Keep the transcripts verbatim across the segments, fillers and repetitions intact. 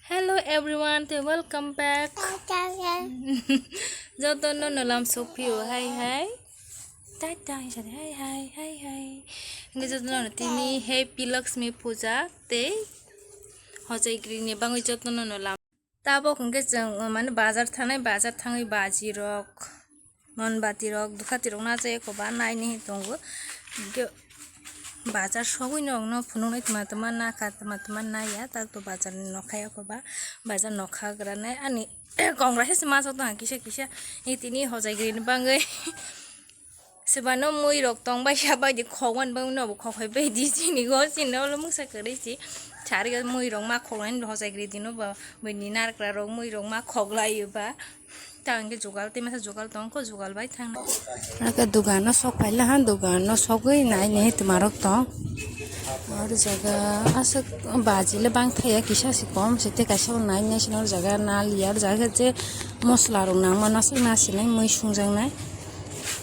Hello everyone, to welcome back. Jotono no lam sophiyo, hai hai. Tai tai sari, hai hai, hai hai. Nge jotono no tini Happy Lakshmi Puja tei hojai grini bangwi jotono no lam. Tabok hwnkhe chwng, uh, mane bazar thangnai, bazar thangwi baji rok, monbati rok, dukhati rok nacha eko ba naini tongo. Hwnkhe bazar sogwi no phunuknai tma tma nakha, tma tma naiya, tak to bazar ni nokha eko ba, bazar nokha gra nai ani kongra se ma sok tong kisa kisa, ni tini hojai grini bangwi. Sebano mui rok tong bai ya bai di khok wan bang no bo khok hai bai di sini go sini olo mungsa kwrwi si. Sari ga mui rok ma khok lai no hojai gri dino ba bai ni narkra rok mui rok ma khok lai ba. Ta hwnkhe jugal tei masa jugal tong kho jugal bai thang. Aka dugan no sok pai la han dugan no sogwi nai ni tma rok tong. Or jaga aswk baji le bang thaya kisa si kom si te kaisa bo nai nai sini or jaga nal ya or jaga je mosla rok nang mano aswk na sinai mui sung jang nai.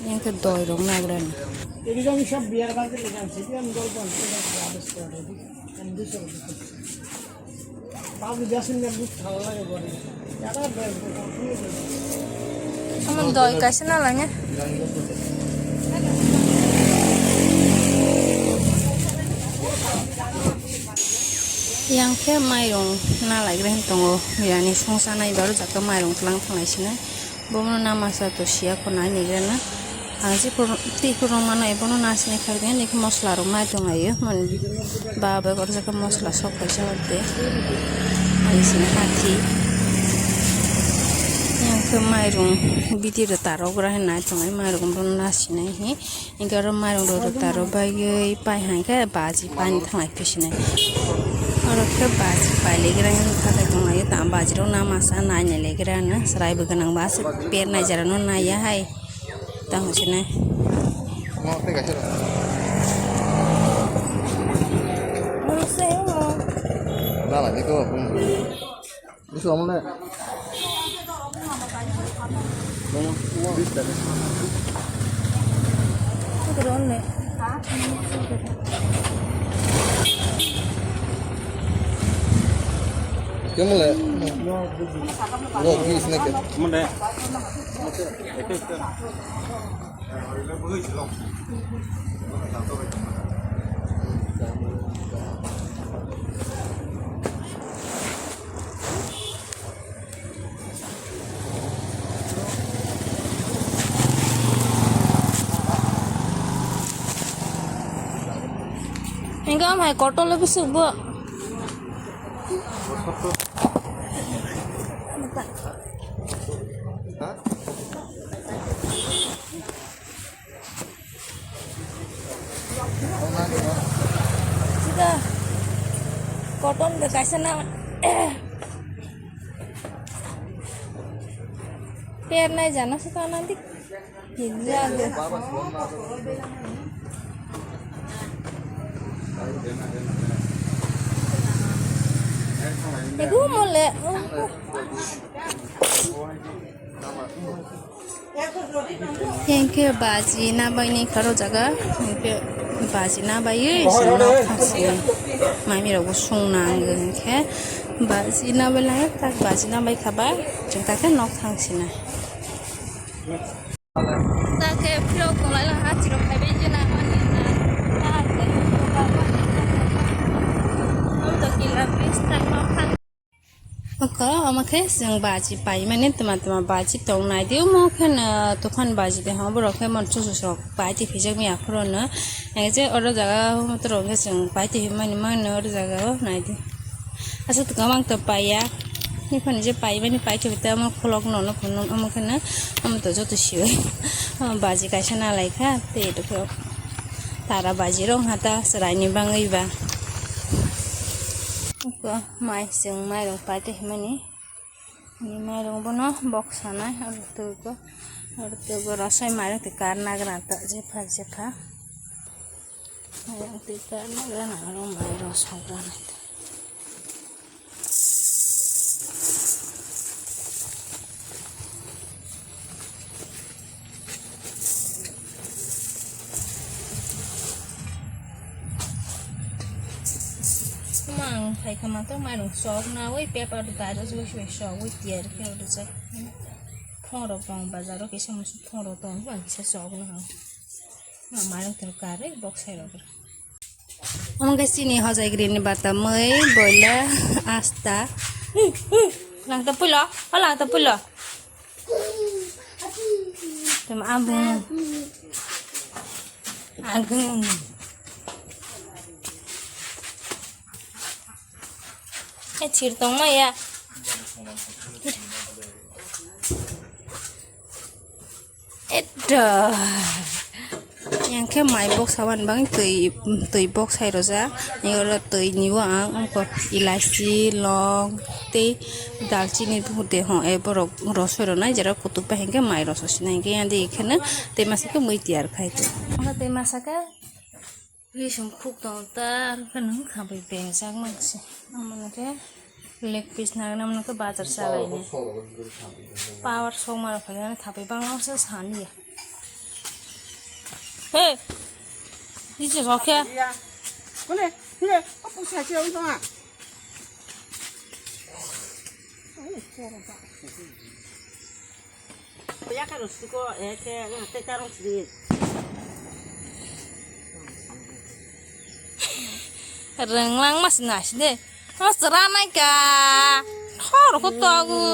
Yang ke doi rok nagra ni. Ekdom sob biar bangke lekan sidi, ami golpo ang sida habis kore di. Ami dusra dusra. Babu jasin ne bus thala lage bori. Yada ber. Amon doi kaisa na lanya. Yang ke mairung na lagre hen tongo. Yani sungsa nai baru jaka mairung tlang thanglai sinai. Bono na masa to siya ko nai ni gana. Ang si pur-, ti purung mano ebono na sini kha gani ki mosla rok nai tong ayo. Mon ba ba kor jaka mosla sok kaisa hor de. Ang sini kha thi. Yang ke mairung biti ro taro gra nai tong ai mairung bono na sini hi. Hingke oro mairung rok rwtaro bagwi pai hangke baji pani thanglai phi sinai. Oro khe baji pailigrani thakai tonglaio, tamo baji rok na masa nainailagrano chwraibo gwnangba aswk per naijarano naiya hai tamo sinai. Nalani ko. Bisu amone. Bis tane. Kemule? No, bis ne ke. Mone. Hingke amhai kotolo bisik bo. Sida cotton de kaisa na per nai jana se ta nandi hinja de. Egu mole. Hingke baji nabaini karo jaga, hingke baji nabaiwi chwng nok thangsinai. Mami rokbo sung nango hingke baji nabai lai tak baji nabai khaba chwng tak khe nok thangsinai. Tak khe phirok tonglaila ha chirok khaibai jena mani na. Abo to kila bis tak nok thang. Oko, omo khe chwng baji paimani twma twma baji tong nai di, omo khe no tokhan baji de hwn, borok khe mon chuchusok pai twi phijak mi aphuru no. Ang je oro jaga o motor rok khe chwng pai twi mani mano oro jaga o nai di. Aswk twkang mang to paiya. Ni phani je paimani pai twi ta omo kholok no no phunuk omo khe no omo to joto siwi. Omo baji kaisa na lai kha tei rw khe tara baji rok ha ta chwrai ni bangwi ba. Oko. Mai chwng mairung pai twi himani. Ni mairung bono bok sanai, aro twigo, aro twigo rosai mairung twi karna gana ta jepha jepha. Mairung twi karna gana aro mairung sokgana. Mang, Hai kha mato mairung chok na oi paper do dai rw sok sok oi tiyar khe rw jak. Phone rok tong bazar o kisa musu phone rok tong ba kisa chok na ha. Ma mairung tong kare box hai rok. Omo khe chini hojai grini bata mui boila asta. Lang ta pulo, o lang ta pulo. Tama abung. Agung. Eh, chir tong ma ya. Eto. Yang khe mai box saban bang twi, twi box hai roja. Yang oro twi ni o ang ongko ilachi, long, tei dalchini buhur de ho, e borok rosoi rw nai jera kutuk bai hwnkhe mai roso sinai hwnkhe yang de ekheno tei masa khe mui tiyar khai tong. Tei masa khe Risum khuk tong ta, ar khe nung kha bai beng jak mang se. Amo nung khe leg piece nang nang nung khe bazar chalai ni. Power sok ma rok phai nang thapai bang mang se sani ya. Hey! Ni se sok khe? Kone, kone, apu sa se ong tong a. Renglang mas nasi de. Mas ranai ka. Thor ko togu.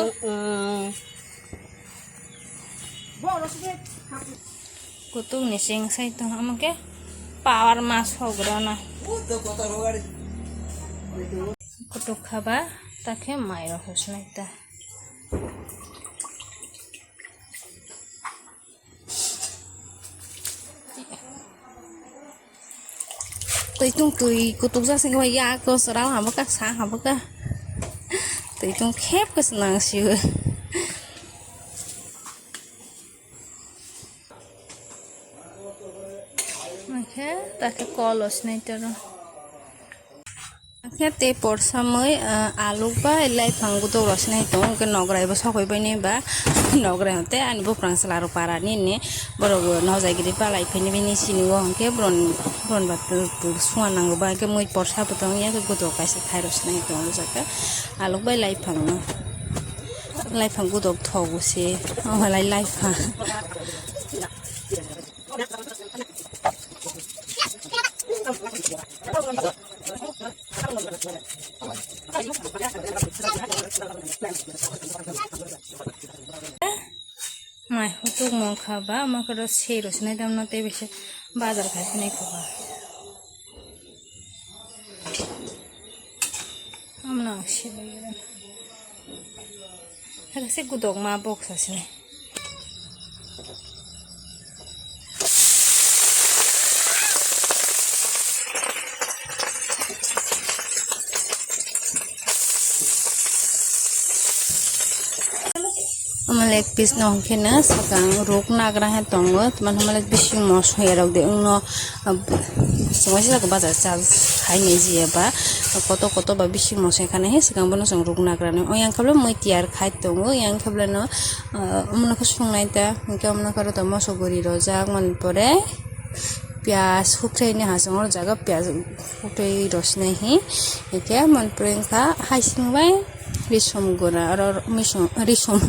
Kutung ni sing sai tong amo khe power mas hogra na. Kutuk khaba ta khe mai rok husnai ta. Twi tung twi kutuk jak se ya ko sra habo ka sa habo ka. Twi tung khep ka se nang si. Oke, ta khe kol o sinai toro. Khe tei porsamoi, ah, aluk bai laiphang gudok rok sinai tongo, hwnkhe nograi bo sokoi bai nai ba nograi hwnkhe ani buphang chwla rok para nini borok bo nojai gidi palai phai nini sini o hwnkhe boron boron ba sua nango ba hwnkhe mui porsa bo tongo ya khe gudok kaisa khai rok sinai tongo o jaga aluk bai laiphang no laiphang gudok thogo se omo lai laiphang. Mai hutuk mong kha ba, ma khe ro sei rw sinai dam no tei bisi bazar khai phai nai kha ba. Amno ang sibui ran. Hake se gudok ma box asini. Omo leg piece no hwnkhe no swkang ruk nagra he tongo, tamo hwnba le bising moso erok de wngno. Songwi sijak bazar chal hai nai jiya ba koto koto ba bising moso ekha nai he swkang bono chwng ruk nagra nai. Oyang khe bole mui tiyar khai tongo, oyang khe bole no, ah, omo no khe sungnai ta, hwnkhe omo no khe aro to moso guri rojak mani pore piyaj hukrui ni hasing oro jaga piyaj hukrui rw sinai hi, hwnkhe mani pore wngkha hai sing bai. Risom gura oro misom risom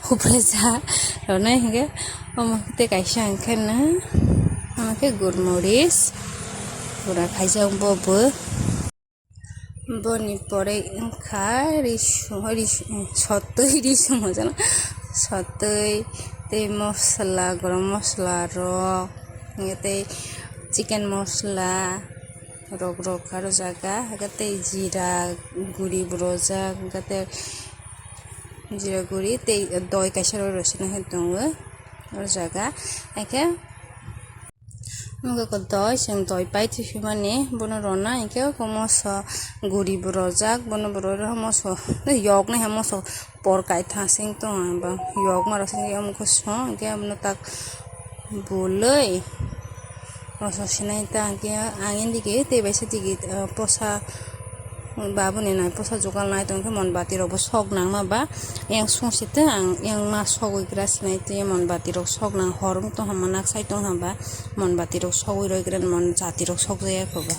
huprejak rwnai hwnkhe omo tei kaisa hwnkhe na omo khe gurmoris gura khaijak bo bo boni pore wngkha risom risom sotwi risom hojago sotwi tei mosola gorom mosola rok hwnkhe tei chicken mosola. Rok rok kha rw jaga hwnkhe tei jira guri bo rojak hwnkhe tei jira guri tei doi kaisa rw rw sina khe tongo o jaga hwnkhe nokha doi chwng doi pai thwimani bono rwna hwnkhe moso guri bo rojak bono bo rw rw moso yok nai ha moso. Por kaitha sing tong ang ba yok ma rok sing yang mokhe song hwnkhe abono tak bului moso sinai ta hwnkhe ang indike tei bai se tigi posa Babuni nai posa jugal nai tongkhe monbati rokbo sok nangma ba yang sungsite ang yang ma sogwi gra sinai twi monbati rok sok nang hor wng tong hama nak sai tong haba monbati rok sogwi roi gra mon chati rok sok jaya khoba.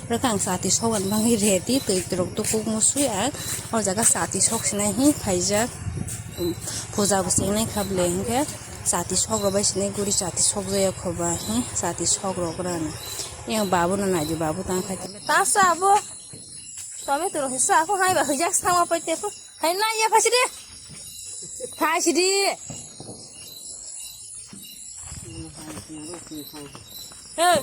Rwkha ang chati sok ani bagwi ready twi rok tukuk musui ang o jaga chati sok sinai hi phaijak puja bo chengnai kha ble hinkhe chati sok rok bai sinai guri chati sok jaya khoba hi chati sok rok rana yang babu no nai di babu tang khai tasa abo. Tomato rok sa ko hai ba hujak sama pai te ko. Hai na ya phasi de. Phasi de. Hey.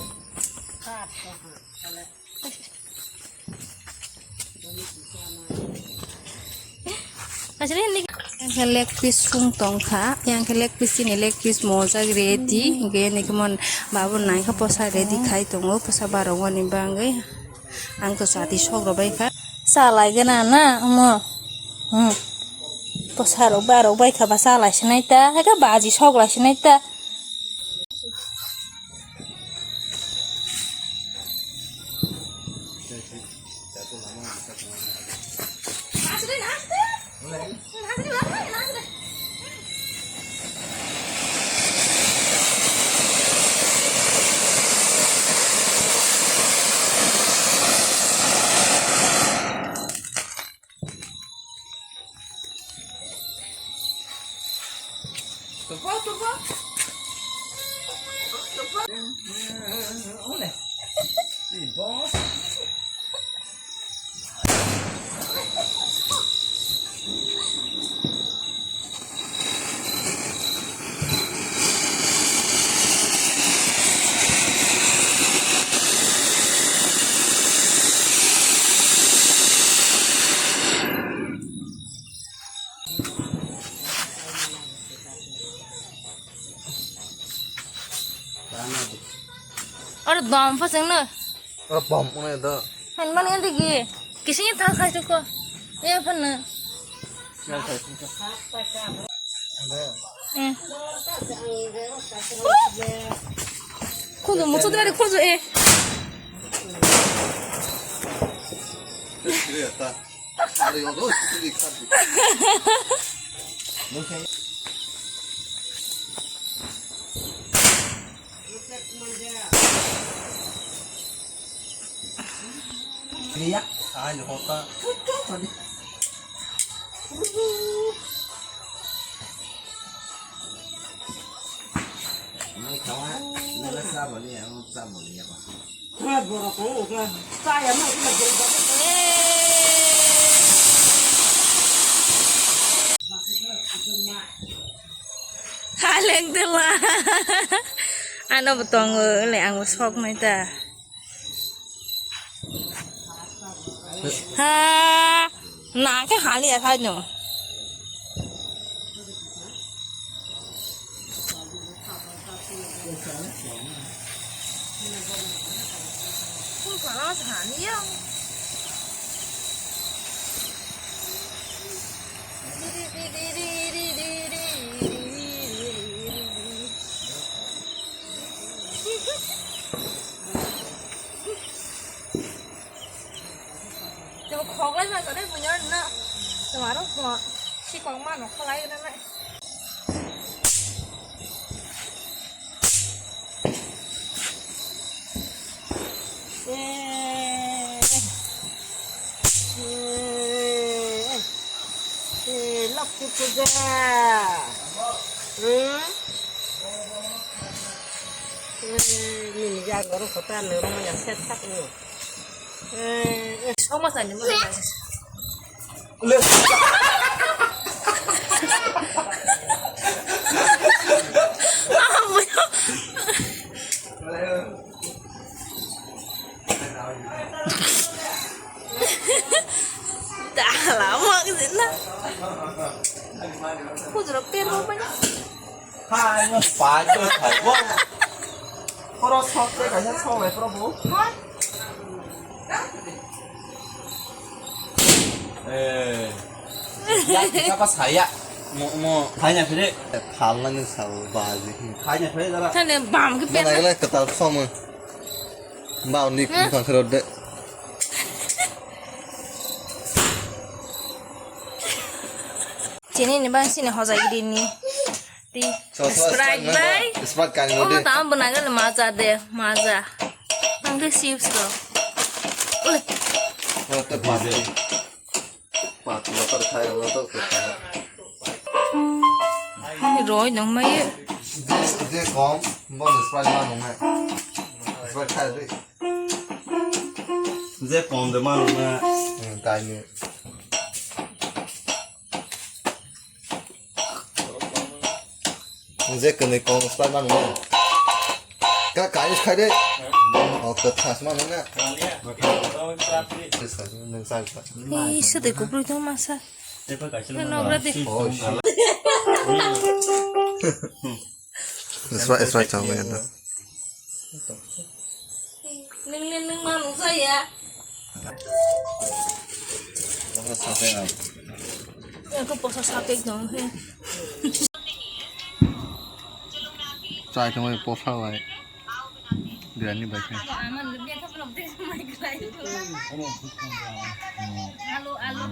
Phasi de ni. Yang ke leg piece sung tong kha. Yang ke leg piece ni leg piece mo jag ready. Ge ni kemon babu nai kha posa ready khai tongo. Posa barong wani bangwi. Ang to sati sok rok bai kha. Salai gana na omo. Hmm. Posa rok ba rok bai kha ba salai sinai ta. Hai kha baji sok lai sinai ta. Oro dom pha chwngno. Oro bom mane da. Han man ngan digi. Kising thang khai ko. E phan na. Sial khai ko. Eh. Khojo, mucho dwari khojo, eh. Ari yogo, sili khardi. Iya, ayo kota. Nang kawa, nang sa bali ya, nang sa bali ya ba. Haleng tela. Ano botong le ang sok nai ta. Ha, na ke hali ya thai no. Tebo khoklai ma kare bunyar na. Tomaro mo sikong ma no kholai na na. Eh. Eh. Eh, Lakhi puja. Hmm? Eh, nini jagoro kota nirmaya set sak ni. Eh, eh. Soma sani mo. Le. Dah lama ke sana. Aku jeruk terus banyak. Hai, ngepas, ngepas. Wah. Koro sok te kaisa sok lai, koro bo. Eh. Ya, kita pas saya. Mo, mo. Hanya fere. Thalna ni sal baji. Hanya fere dara. Thane bam ke pen. Mana gele ketal sok mo. Bau ni bukan kerode. Chini ni bang sini hojai gidi ni. Di So, so, Sprite Sprite bai. Mango, Sprite kain Oh, mode. Tamo bwnago le maza de, maza. Ang de chips rok. Oi. Oh, to pati. Pati motor khai, motor khai. Ani roi nong mai. Je, je kom, bo Sprite ma nong mai. Sprite khai de. Je kom de ma nong mai. Hmm, tai ni. Je kwnwi kong slai mano. Ka kaius khai de. O kwthas mano na. Nung sai sa. Ei, sede kubrui tong masa. Nogra de. Oh, shit. Eswa, eswa chang ya da. Nung, nung, nung ma nung saya. Posa sapek ang. Aku posa sapek dong he. Chai tong posa bai. Biryani bai khe. Aman lebih apa belum teh mai kelai. Alu, alu.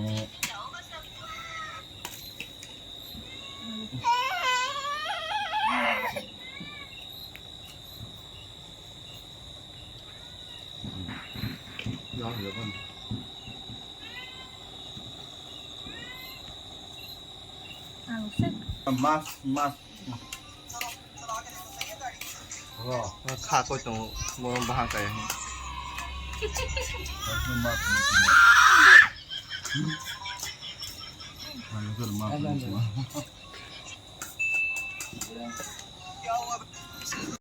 Mas, mas. Kha koi tongo, mo bahang kaya hin. Mas, mas.